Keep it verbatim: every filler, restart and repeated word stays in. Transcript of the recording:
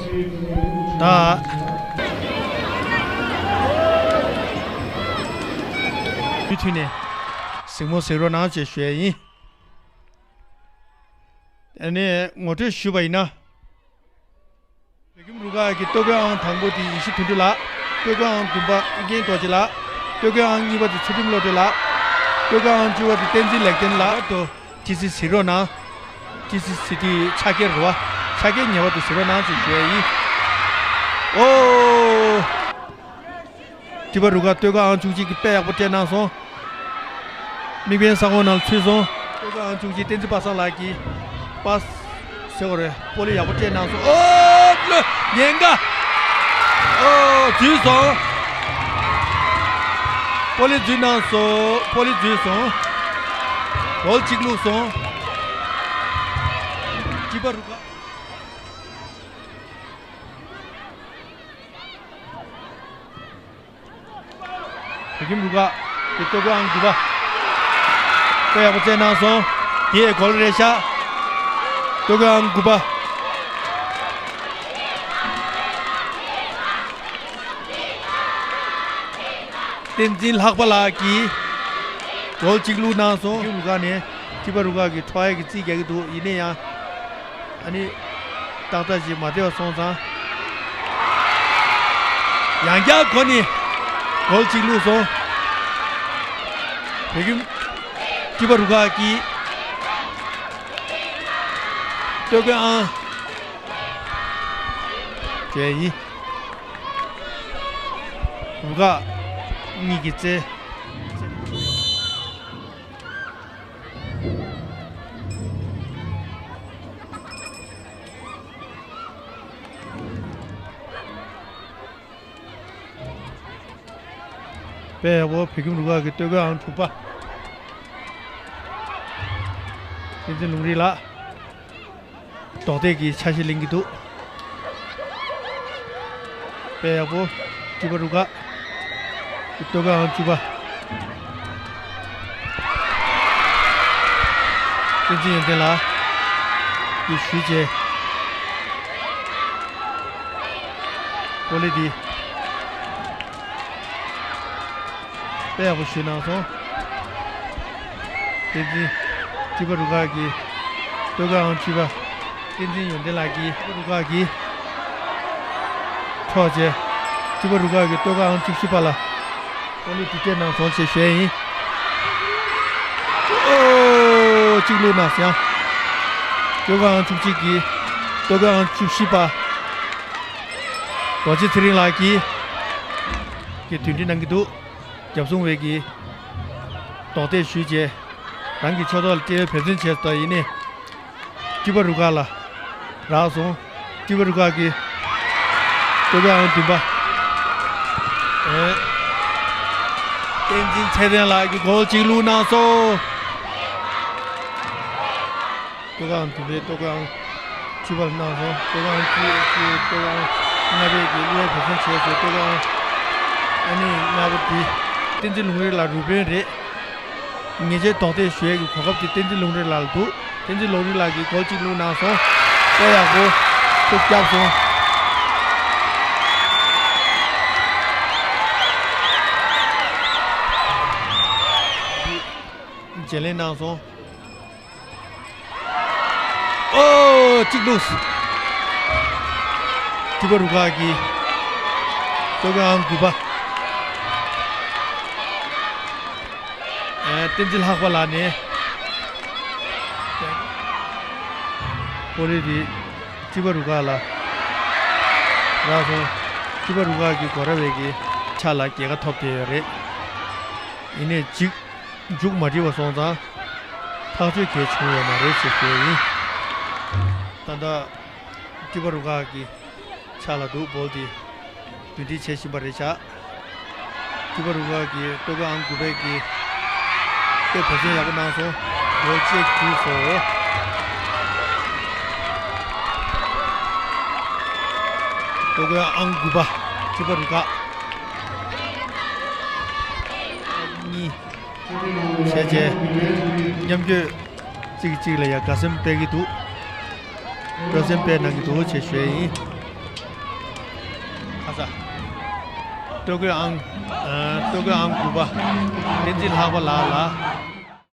ད། མུ་མཐུད་ནས་གཟིགས་མོ་གཟིགས་རོགས་གནང་ཞེས་ཞུ་ཡ་ཡིན། ཨ་ནི་ངོ་སྤྲོད་ཞུས་པ་ཡིན་ན། བོད་ཁྱིམ་རུ་ཁག་གི་སྟོད་གོས་ཨང་དང་པོ་དེ་ཡེ་ཤེས་དོན་གྲུབ་ལགས། སྟོད་གོས་ཨང་བདུན་པ་ཨི་རྒྱན་རྡོ་རྗེ་ལགས། སྟོད་གོས་ཨང་གཉིས་པ་དེ་ཚུལ་ཁྲིམས་བློ་གྲོས་ལགས། སྟོད་གོས་ཨང་བཅུ་པ་དེ་བསྟན་འཛིན་ལེགས་ལྡན་ལགས། ཏོ་ཏི་སི་གཟིགས་རོགས་གནང་། ཏི་སི་གཟིགས་དུས་ཕྱག་འཁྱེར་རུ་བ། ཕྱག་འཁྱེར་ཉེ་བ་དུ་གཟིགས་རོགས་གནང་ཞེས་ཞུ་ཡ་ཡིན། ཨོ། ཀྲི་པ་རུ་ཁག་སྟོད་གོས་ཨང་བཅུ་གཅིག་གིས་དཔེ་ཡག་པོ་སྤྲད་གནང་སོང་། དམིགས་འབེན་ས་ཁོངས་ནང་ཚུད་སོང་། སྟོད་གོས་ཨང་བཅུ་གཅིག་བསྟན་འཛིན་པ་སངས་ལགས་ཀྱིས་པཱ་སི་ཟེར་བ་རེད། པོ་ལི་ཡག་པོ་སྤྲད་གནང་སོང་། ཨོ་ལོ། ཉེན་ཁ། ཨོ་འཛུལ་སོང་། པོ་ལི་འཛུལ་གནང་སོང་། པོ་ལི་འཛུལ་སོང་། གོལ་གཅིག་བླུགས་སོང་། ཀྲི་པ་རུ་ཁག་བོད་ཁྱིམ་རུ་ཁག་གི་སྟོད་གོས་ཨང་དགུ་པ། དཔེ་ཡག་པོ་རྩེད་གནང་སོང་། དེའི་གོལ་རེད་ཤག་སྟོད་གོས་ཨང་དགུ་པ། བསྟན་འཛིན་ལྷག་པ་ལགས་ཀྱིས་གོལ་གཅིག་བླུགས་གནང་སོང་། བོད་ཁྱིམ་རུ་ཁག་ནས་ཀྲི་པ་རུ་ཁག་གི་འཕྲོ་བརླག་གི་རྩིས་རྒྱག་གི་འདུག་ཡིན་ན་ཡང་། ཨ་ནི། ཏག་ཏག་ཅིག་མ་བདེ་བ་སོང་ཙང་། ཡང་བསྐྱར་ཁོ་ནི་གོལ་གཅིག་བླུགས་སོང་། བོད་ཁྱིམ་ཀྲི་པ་རུ་ཁག་གིས་སྟོད་གོས་ཨང་བྱས་ཡིན། རུ་ཁག་གཉིས་ཀྱི་རྩེ། དཔེ་ཡག་པོ་བོད་ཁྱིམ་རུ་ཁག་གི་སྟོད་གོས་ཨང་དྲུག་པ། བསྟན་འཛིན་ལུང་རིགས་ལགས། རྡོག་ཐད་ཀྱི་ཆ་ཤས་ལེན་གྱི་འདུག་དཔེ་ཡག་པོ། ཀྲི་པ་རུ་ཁག་གི་སྟོད་གོས་ཨང་བཅུ་པ། བསྟན་འཛིན་ཡོན་ཏན་ལགས་ཀྱིས་ཞུས་རྗེས། པོ་ལི་འདི། དཔེ་ཡག་པོ་ཞུས་གནང་སོང་། བསྟན་འཛིན། ཀྲི་པ་རུ་ཁག་གི་སྟོད་གོས་ཨང་བཅུ་པ། བསྟན་འཛིན་ཡོན་ཏན་ལགས་ཀྱིས་ཀྲི་པ་རུ་ཁག་གི་འཕྲོག་བྱས། ཀྲི་པ་རུ་ཁག་གི་སྟོད་གོས་ཨང་བཅུ་བཞི་པ་ལ་པོ་ལི་དུས་སྤྲད་གནང་སོང་ཞེས་ཞུ་ཡ་ཡིན། ཨོ། གཅིག་བླུགས་གནང་སོང་། སྟོད་གོས་ཨང་བཅུ་གཅིག་གི་སྟོད་གོས་ཨང་བཅུ་བཞི་པ། རྡོ་རྗེ་ཚེ་རིང་ལགས་ཀྱིས་ཀྱི་མདུན་སྒྲིག་གནང་གི་འདུག་རྒྱབ་སྲུང་བས་ཀྱིས་རྡོག་ཐད་ཞུས་རྗེས། རང་གི་ཕྱོགས་གཏོགས་ལ་སྤྲད་པའི་འབད་བརྩོན་བྱས་སོང་། ཡིན་ནའི། ཀྲི་པ་རུ་ཁག་ལ་རག་སོང་། ཀྲི་པ་རུ་ཁག་གི་སྟོད་གོས་ཨང་བདུན་པ། ཨེ། བསྟན་འཛིན་ཚེ་བརྟན་ལགས་ཀྱིས་གོལ་གཅིག་བླུགས་གནང་སོང་། སྟོད་གོས་ཨང་བདུན་པས་སྟོད་གོས་ཨང་བཅུ་པ་ལ་གནང་སོང་། སྟོད་གོས་ཨང་བཅུ་བཅུ་སྟོད་གོས་ཨང་ལྔ་པས་ཀྱི་བླུག་པའི་འབད་བརྩོན་བྱས་སོང་། སྟོད་གོས་ཨང་ཨ་ནི་ལྔ་པ་འདི་བསྟན་འཛིན་ལུང་རིགས་ལགས་རུ་དཔོན་རེད། ངེས་ཅན་རྡོག་ཐད་ཞུ་ཡས་ཀྱི་གོ་སྐབས་དེ་བསྟན་འཛིན་ལུང་རིགས་ལགས་ལ་འདུག་བསྟན་འཛིན་ལུང་རིགས་ལགས་ཀྱིས་གོལ་གཅིག་བླུགས་གནང་སོང་། དཔེ་ཡག་པོ་ཐུགས་རྒྱབ་སོང་། བརྗེ་ལེན་གནང་སོང་། ཨོ། གཅིག་བླུགས། ཀྲི་པ་རུ་ཁག་གི་སྟོད་གོས་ཨང་དགུ་པ། ཨ། བསྟན་འཛིན་ལྷག་པ་ལགས་ནས་པོ་ལི་དེ་ཀྲི་པ་རུ་ཁག་ལ་རག་སོང་། ཀྲི་པ་རུ་ཁག་གི་གོ་ར་བའི་གི་ཆ་ལ་རྒྱལ་ཁ་ཐོབ་བསྡད་ཡོད་རེད། ཡིན་ནའི་གཅིག་མཇུག་མ་སྒྲིལ་བ་སོང་ཙང་ཐག་གཅོད་གལ་བྱུང་ཡོད་མ་རེད་ཅེས་ཞུ་ཡ་ཡིན། ད་ལྟ་ཀྲི་པ་རུ་ཁག་གི་ཆ་ལ་འདུག་བོལ་དེ་བདུན་སྒྲིལ་བྱེད་བཞིན་པ་རེད་ཤག་ཀྲི་པ་རུ་ཁག་གི་སྟོད་གོས་ཨང་དགུ་པའི་གི་དཔེ་འབད་བརྩོན་ཡག་པོ་གནང་སོང་། བོལ་གཅིག་འགྲུལ་སོང་། སྟོད་གོས་ཨང་དགུ་པ་ཀྲི་པ་རུ་ཁག་གཉིས། བྱས་རྗེས་མཉམ་སྐྱོད་གཅིག་གིས་གཅིག་ལ་ཡ་དགའ་སེམས་སྤེལ་གྱི་འདུག་སྤྲོ་སེམས་སྤེལ་གནང་གི་འདུག་ཅེས་ཞུ་ཡ་ཡིན། ས། སྤྲོ་དགོས་ཨང་། ཨ། སྤྲོ་དགོས་ཨང་དགུ་པ། བསྟན་འཛིན་ལྷག་པ་ལགས་ལ།